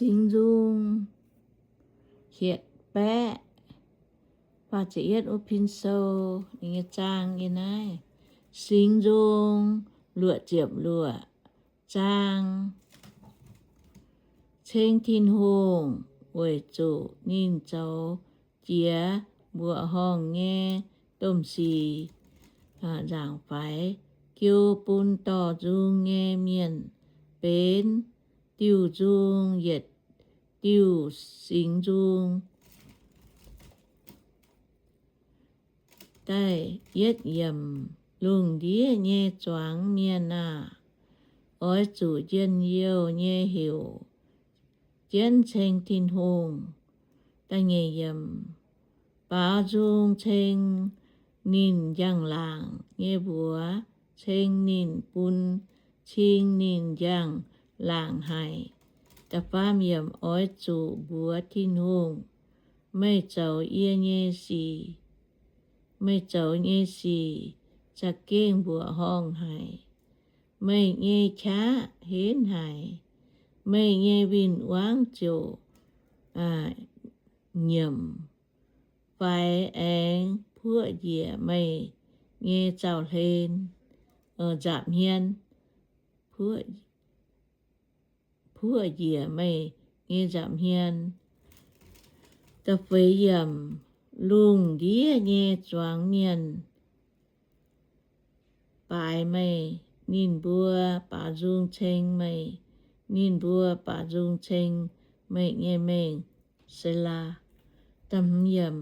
Singx Nzung hietc baeqv faah ziepc yietv wuov pin sou nyei zaang yiem naaiv. Singx Nzung luoqc ziepc luoqc zaang. Ceng Tin-Hungh weic zuqc ninh zoux jiex mbuoqc horngh nyei domh sic nzaangc faix, jiu bun dorh nzung nyei mienh benx diuh nzung yietc diuh singx nzung. Da'yietv yiemc. Lungh ndiev nyei zuangx mienh aah! Oix zuqc njien-youh nyei heuc jienv ceng Tin-Hungh. Da'nyeic yiemc. Baaux nzung ceng ninh njang-laangc nyei mbuox, ceng ninh bun cing ninh njang-laangc haic. Da'faam yiemc. Oix zuqc mbuox Tin-Hungh, meih zoux yie nyei sic, meih zoux nyei sic za'gengh mbuoqc horngh haic. Meih nyei qaqv henv haic, meih nyei win-wangv ziouc nyiemc faix aengx puoqv njiec meih nyei zaux-hlen, nza'hmien, puoqv njiec meih nyei nza'hmien. Da'feix yiemc. Lungh ndiev nyei zuangx mienh baaix meih, ninh mbuo baaux nzung ceng meih, ninh mbuo baaux nzung ceng meih nyei mengh. Selaa. Da'hmz yiemc.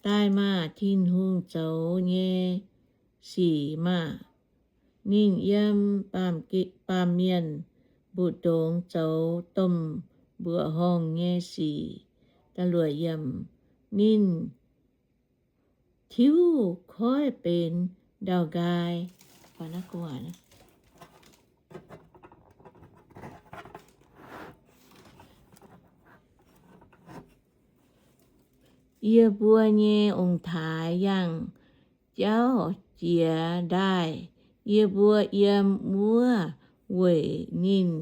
Daaih maah! Tin-Hungh zoux nyei sic maah! Ninh yiem baamh mienh mbu'ndongx zoux domh mbuoqc horngh nyei sic. Da'luoqc yiemc. Ninh tiuv koiv benx ndau-nqaai. Yie mbuo nyei ong-taaix yangh jauv jiez ndaaih. Yie mbuo yiem wuov weic ninh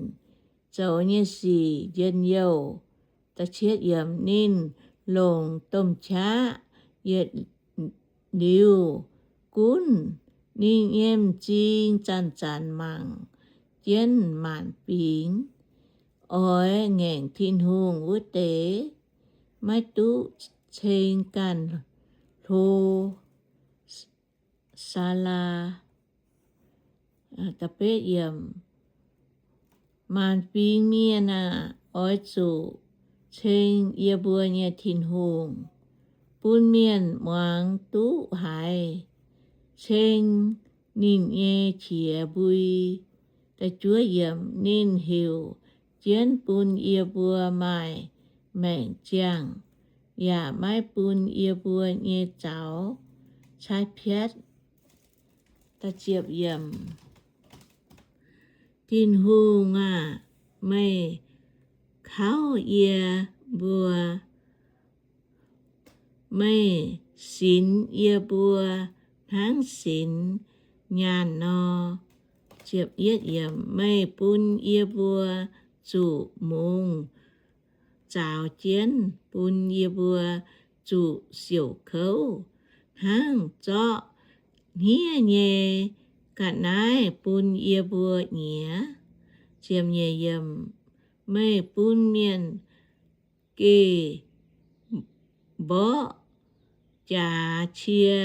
zoux nyei sic njien-youh. Ninh longc domh qaqv yietc liuz gunv. Ninh nyei m'zing zanc-zanc mangc jienv maanc fingx. Oix ngaengc Tin-Hungh wuov deix maiv duqv ceng ganh hlo. Saalaa. Maanc fingx mienh aah! Oix zuqc ceng yie mbuo nyei Tin-Hungh, bun mienh muangx duqv haiz, ceng ninh nyei qiex mbui. Ninh heuc jienv bun yie mbuo maaih maengc ziangh, yaac maiv bun yie mbuo nyei zaux caaiv piatv. Tin-Hungh aah! Meih kauv yie mbuo, meih sinx yie mbuo hnangv sinx nyaanh nor. Meih bun yie mbuo zuqc mungz zaaux jienv, bun yie mbuo zuqc siouc kouv hnangv zorqv hniev nyei ga'naaiv bun yie mbuo nyiex. Meih bun mienh geh mborqv jaax cie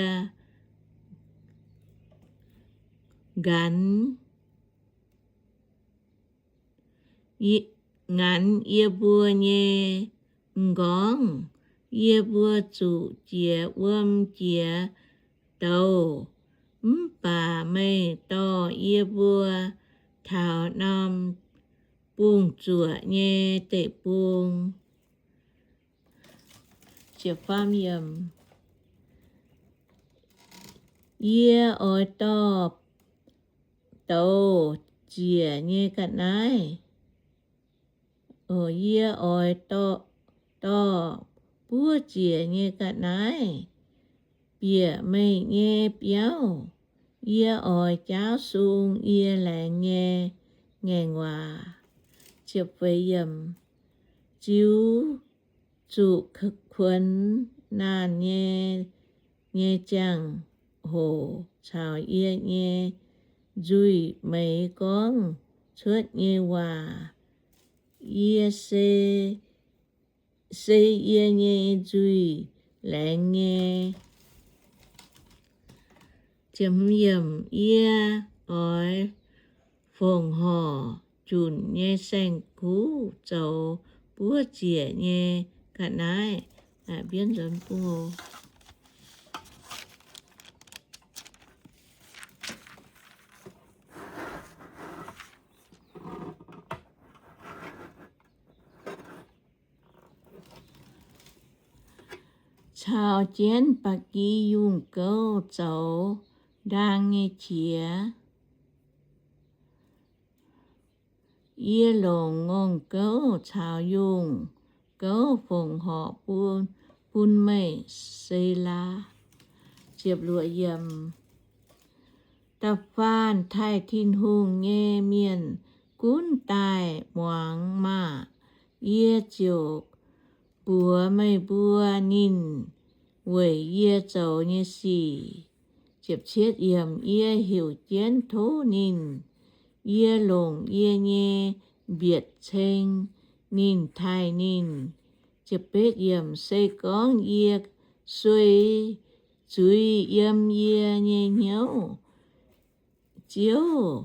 nqanx, nqanx yie mbuo nyei m'nqorngv. Yie mbuo zuqc jiex wuom jiex douz, mv baac meih dorh yie mbuo taux norm bungh zuoqc nyei deic-bung. Yie oix dorh douz ziec nyei ga'naaiv, yie oix dorh buov ziec nyei ga'naaiv bieqc meih nyei biauv. Yie oix jaauv sung yie laengz nyei ngaengc waac. ziux zuqc kuonx naanh nyei, nyei ziangh hoc caux yie nyei nzuih meix gorngv cuotv nyei waac. Yie se, se yie nyei nzuih laengz nyei. Yie oix fongc horc junc nyei saeng-kuv zoux buov ziec nyei ga'naaiv. Caux jienv ba'gi yungh gouv zoux ndaang nyei qiex. Yie longc ngongh gouv caux yungh gouv fongc horc bun, bun meih. Selaa. Da'faanh taaih Tin-Hungh nyei mienh gunv daaih muangx maah! Yie ziouc mbuox meih mbuo ninh weic yie zoux nyei sic. Yie heuc jienv tov ninh. Yie longc yie nyei mbietc ceng ninh taaih ninh. Se gorngv yie sueih zuiz yiem yie nyei hnyouv, Ziouv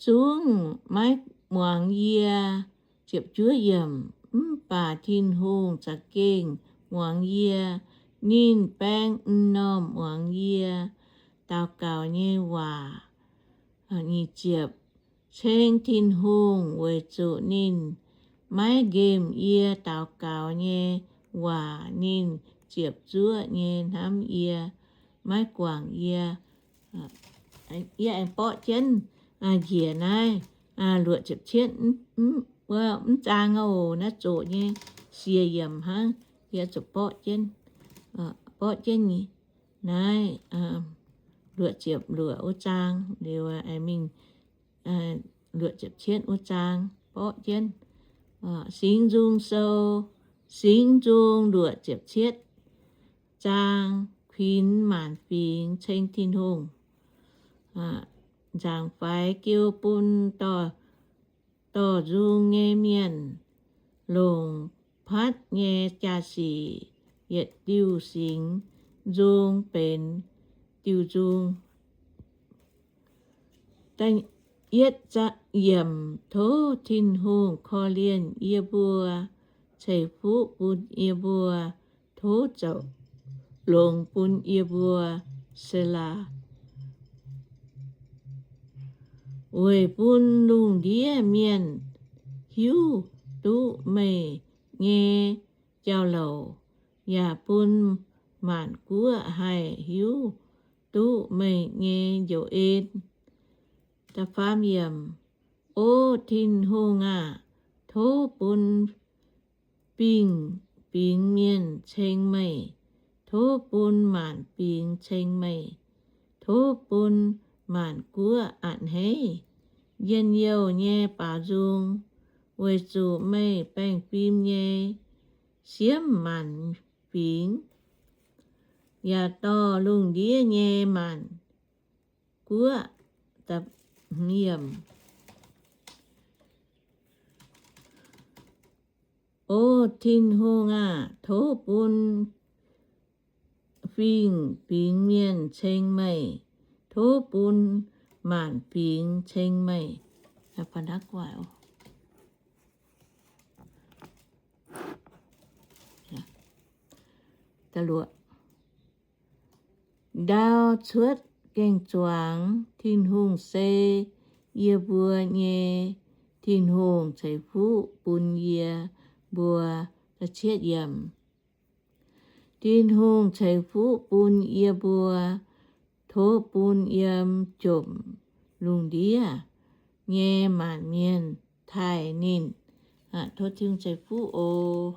zungv maiv muangx yie. Mv baac Tin-Hungh za'gengh muangx yie. Ninh baeng m'normh muangx yie daux gaux nyei waac. Ceng Tin-Hungh weic zuqc ninh maiv nqemh yie daux gaux nyei waac. Ninh ziepc zuoqv nyei hnamv yie, maiv guangc yie. Yie aengx borqv jienv njiec naaiv luoqc ziepc cietv wuov mv zaang oc. Naaiv zoqc nyei sie yiemc hnangv. Yie zuqc borqv jienv, borqv jienv naaiv luoqc ziepc luoqc wuov zaang liuz, mingh luoqc ziepc cietv wuov zaang borqv jienv. Singx Nzung Sou, Singx Nzung luoqc ziepc cietv zaang, kuinx maanc fingx ceng Tin-Hungh. Nzaangc faix jiu bun dorh nzung nyei mienh, longc patv nyei jaa-sic yietc diuh singx nzung benx diuh nzung. Yietv yiemc. Tov Tin-Hungh korv-lienh yie mbuo, ceix fuqv bun yie mbuo. Tov zoux longx bun yie mbuo. Selaa. Weic bun lungh ndiev mienh hiuv duqv meih nyei jauv-louc, yaac bun maanc guoqv haih hiuv duqv meih nyei njoux en. O Tin-Hungh aah! Tov bun fingx-fingx mienh ceng meih. Tov bun maanc fingx ceng meih. Tov bun maanc guoqv a'hneiv njien-youh nyei baaux nzung, weic zuqc meih baengh fim nyei siemv maanc fingx, yaac dorh lungh ndiev nyei maanc guoqv. O Tin-Hungh aah! Tov bun fingx-fingx mienh ceng meih. Tov bun maanc fingx ceng meih. Ndau cuotv gengh zuangx. Tin-Hungh se yie mbuo nyei Tin-Hungh, ceix fuqv bun yie mbuo. Tin-Hungh ceix fuqv bun yie mbuo. Tov bun yiem jomc lungh ndiev nyei maanc mienh taaih ninh. Tov Tin-Hungh ceix fuqv oc.